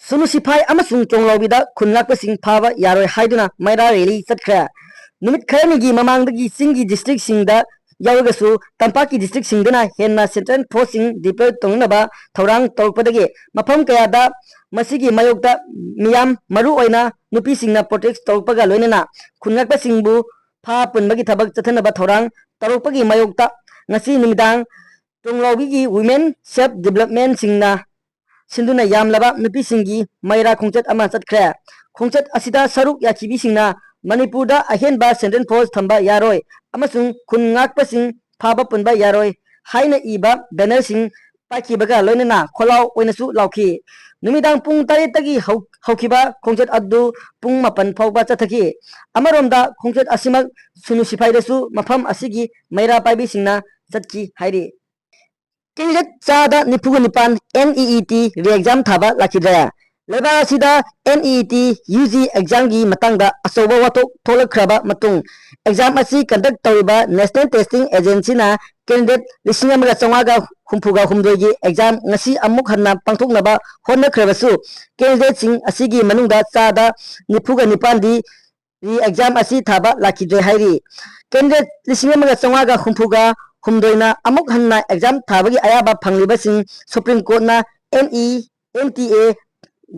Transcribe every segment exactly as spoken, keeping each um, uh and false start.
ꯁꯨꯅꯨ ꯁꯤꯐꯥꯏ ꯑꯃꯁꯨꯡ ꯇ꯭ꯔꯣꯡꯂꯥꯎꯕꯤꯗ ꯈꯨꯟ ꯉꯥꯛꯄꯁꯤꯡ ꯐꯥꯕ ꯌꯥꯔꯣꯏ ꯍꯥꯏꯗꯨꯅ ꯃꯩꯔꯥ ꯔꯦꯂꯤ ꯆꯠꯈ꯭ꯔꯦ꯫ ꯅꯨꯃꯤꯠ ꯈꯔꯅꯤꯒꯤ ꯃꯃꯥꯡꯗꯒꯤ ꯆꯤꯡꯒꯤ ꯗꯤꯁꯇ꯭ꯔꯤꯛꯁꯤꯡꯗ ꯌꯥꯎꯔꯒꯁꯨ ꯇꯝꯄꯥꯛꯀꯤ ꯗꯤꯁꯇ꯭ꯔꯤꯛꯁꯤꯡꯗꯅ ꯍꯦꯟꯅ ꯁꯦꯟꯇ꯭ꯔꯦꯜ ꯐꯣꯔꯁꯁꯤꯡ ꯗꯤꯄ꯭ꯂꯣꯏ ꯇꯧꯅꯅꯕ ꯊꯧꯔꯥꯡ ꯇꯧꯔꯛꯄꯗꯒꯤ ꯃꯐꯝ ꯀꯌꯥꯗ ꯃꯁꯤꯒꯤ ꯃꯥꯌꯣꯛꯇ ꯃꯤꯌꯥꯝ, ꯃꯔꯨ ꯑꯣꯏꯅ ꯅꯨꯄꯤꯁꯤꯡꯅ ꯄ꯭ꯔꯣꯇꯦꯁ ꯇꯧꯔꯛꯄꯒ ꯂꯣꯏꯅꯅ ꯈꯨꯟ ꯉꯥꯛꯄꯁꯤꯡꯕꯨ ꯐꯥ ꯄꯨꯟꯕꯒꯤ ꯊꯕꯛ ꯆꯠꯊꯅꯕ ꯊꯧꯔꯥꯡ ꯇꯧꯔꯛꯄꯒꯤ ꯃꯥꯌꯣꯛꯇ ꯉꯁꯤ ꯅꯨꯃꯤꯗꯥꯡ ꯇ꯭ꯔꯣꯡꯂꯥꯎꯕꯤꯒꯤ ꯋꯤꯃꯦꯟ ꯁꯦꯜꯐ ꯗꯤꯕ꯭ꯂꯞꯃꯦꯟꯁꯤꯡꯅ ꯁꯤꯟꯗꯨꯅ ꯌꯥꯝꯂꯕ ꯅꯨꯄꯤꯁꯤꯡꯒꯤ ꯃꯩꯔꯥ ꯈꯣꯡꯆꯠ ꯑꯃ ꯆꯠꯈ꯭ꯔꯦ꯫ ꯈꯣꯡꯆꯠ ꯑꯁꯤꯗ ꯁꯔꯨꯛ ꯌꯥꯈꯤꯕꯤꯁꯤꯡꯅ ꯃꯅꯤꯄꯨꯔꯗ ꯑꯍꯦꯟꯕ ꯁꯦꯟꯇ꯭ꯔꯦꯜ ꯐꯣꯔꯁ ꯊꯝꯕ ꯌꯥꯔꯣꯏ ꯑꯃꯁꯨꯡ ꯈꯨꯟ ꯉꯥꯛꯄꯁꯤꯡ ꯐꯥꯕ ꯄꯨꯟꯕ ꯌꯥꯔꯣꯏ ꯍꯥꯏꯅ ꯏꯕ ꯕꯦꯅꯔꯁꯤꯡ ꯄꯥꯏꯈꯤꯕꯒ ꯂꯣꯏꯅꯅ ꯈꯣꯜꯂꯥꯎ ꯑꯣꯏꯅꯁꯨ ꯂꯥꯎꯈꯤ꯫ ꯅꯨꯃꯤꯗꯥꯡ ꯄꯨꯡ ꯇꯔꯦꯠꯇꯒꯤ ꯍꯧ-, ꯍꯧꯈꯤꯕ ꯈꯣꯡꯆꯠ ꯑꯗꯨ ꯄꯨꯡ ꯃꯥꯄꯟ ꯐꯥꯎꯕ ꯆꯠꯊꯈꯤ꯫ ꯑꯃꯔꯣꯝꯗ ꯈꯣꯡꯆꯠ ꯑꯁꯤꯃꯛ ꯁꯨꯅꯨ ꯁꯤꯐꯥꯏꯗꯁꯨ ꯃꯐꯝ ꯑꯁꯤꯒꯤ ꯃꯩꯔꯥ ꯄꯥꯏꯕꯤꯁꯤꯡꯅ ꯆꯠꯈꯤ ꯍꯥꯏꯔꯤ꯫ ꯀꯦꯟꯗꯤꯗꯦꯠ ꯆꯥꯗ ꯅꯤꯐꯨꯒ ꯅꯤꯄꯥꯟ NEET re-exam ꯊꯥꯕ ꯂꯥꯛꯈꯤꯗ꯭ꯔꯦ꯫ ꯂꯩꯕꯥꯛ ꯑꯁꯤꯗ NEET UG examꯒꯤ ꯃꯇꯥꯡꯗ ꯑꯆꯧꯕ ꯋꯥꯊꯣꯛ ꯊꯣꯛꯂꯛꯈ꯭ꯔꯕ ꯃꯇꯨꯡ, exam ꯑꯁꯤ conduct ꯇꯧꯔꯤꯕ National Testing Agencyꯅ candidate ꯂꯤꯁꯤꯡ ꯑꯃꯒ ꯆꯥꯝꯃꯉꯥꯒ ꯍꯨꯝꯐꯨꯒ ꯍꯨꯝꯗꯣꯏꯒꯤ exam ꯉꯁꯤ ꯑꯃꯨꯛ ꯍꯟꯅ ꯄꯥꯡꯊꯣꯛꯅꯕ ꯍꯣꯠꯅꯈ꯭ꯔꯕꯁꯨ, candidateꯁꯤꯡ ꯑꯁꯤꯒꯤ ꯃꯅꯨꯡꯗ ꯆꯥꯗ ꯅꯤꯐꯨꯒ ꯅꯤꯄꯥꯟꯗꯤ re-exam ꯑꯁꯤ ꯊꯥꯕ ꯂꯥꯛꯈꯤꯗ꯭ꯔꯦ ꯍꯥꯏꯔꯤ꯫ Candidate ꯂꯤꯁꯤꯡ ꯑꯃꯒ ꯆꯥꯝꯃꯉꯥꯒ ꯍꯨꯝꯐꯨꯒ ꯍꯨꯝꯗꯣꯏꯅ ꯑꯃꯨꯛ ꯍꯟꯅ exam ꯊꯥꯕꯒꯤ ꯑꯌꯥꯕ ꯐꯪꯂꯤꯕꯁꯤꯡ Supreme Courtꯅ NE, NTA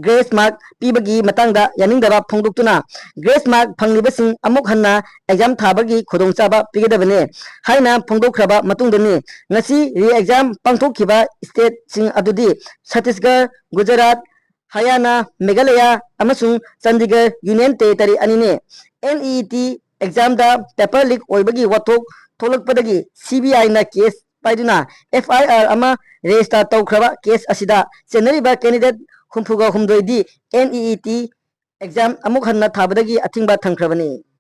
grace mark ꯄꯤꯕꯒꯤ ꯃꯇꯥꯡꯗ ꯌꯥꯅꯤꯡꯗꯕ ꯐꯣꯡꯗꯣꯛꯇꯨꯅ, grace mark ꯐꯪꯂꯤꯕꯁꯤꯡ ꯑꯃꯨꯛ ꯍꯟꯅ exam ꯊꯥꯕꯒꯤ ꯈꯨꯗꯣꯡꯆꯥꯕ ꯄꯤꯒꯗꯕꯅꯤ ꯍꯥꯏꯅ ꯐꯣꯡꯗꯣꯛꯈ꯭ꯔꯕ ꯃꯇꯨꯡꯗꯅꯤ ꯉꯁꯤ re-exam ꯄꯥꯡꯊꯣꯛꯈꯤꯕ stateꯁꯤꯡ ꯑꯗꯨꯗꯤ ꯁꯠꯇꯤꯁꯒꯔ, ꯒꯨꯖꯔꯥꯠ, ꯍꯔꯤꯌꯥꯅꯥ, ꯃꯦꯘꯥꯂꯌꯥ ꯑꯃꯁꯨꯡ ꯆꯟꯗꯤꯒꯔ Union Territory ꯑꯅꯤꯅꯤ꯫ NEET examꯗ paper leak ꯑꯣꯏꯕꯒꯤ ꯋꯥꯊꯣꯛ ꯊꯣꯛꯂꯛꯄꯗꯒꯤ CBIꯅ case ꯄꯥꯏꯗꯨꯅ FIR ꯑꯃ register ꯇꯧꯈ꯭ꯔꯕ case ꯑꯁꯤꯗ ꯆꯦꯟꯅꯔꯤꯕ candidate ꯍꯨꯝꯐꯨꯒ ꯍꯨꯝꯗꯣꯏꯗꯤ NEET exam ꯑꯃꯨꯛ ꯍꯟꯅ ꯊꯥꯕꯗꯒꯤ ꯑꯊꯤꯡꯕ ꯊꯝꯈ꯭ꯔꯕꯅꯤ꯫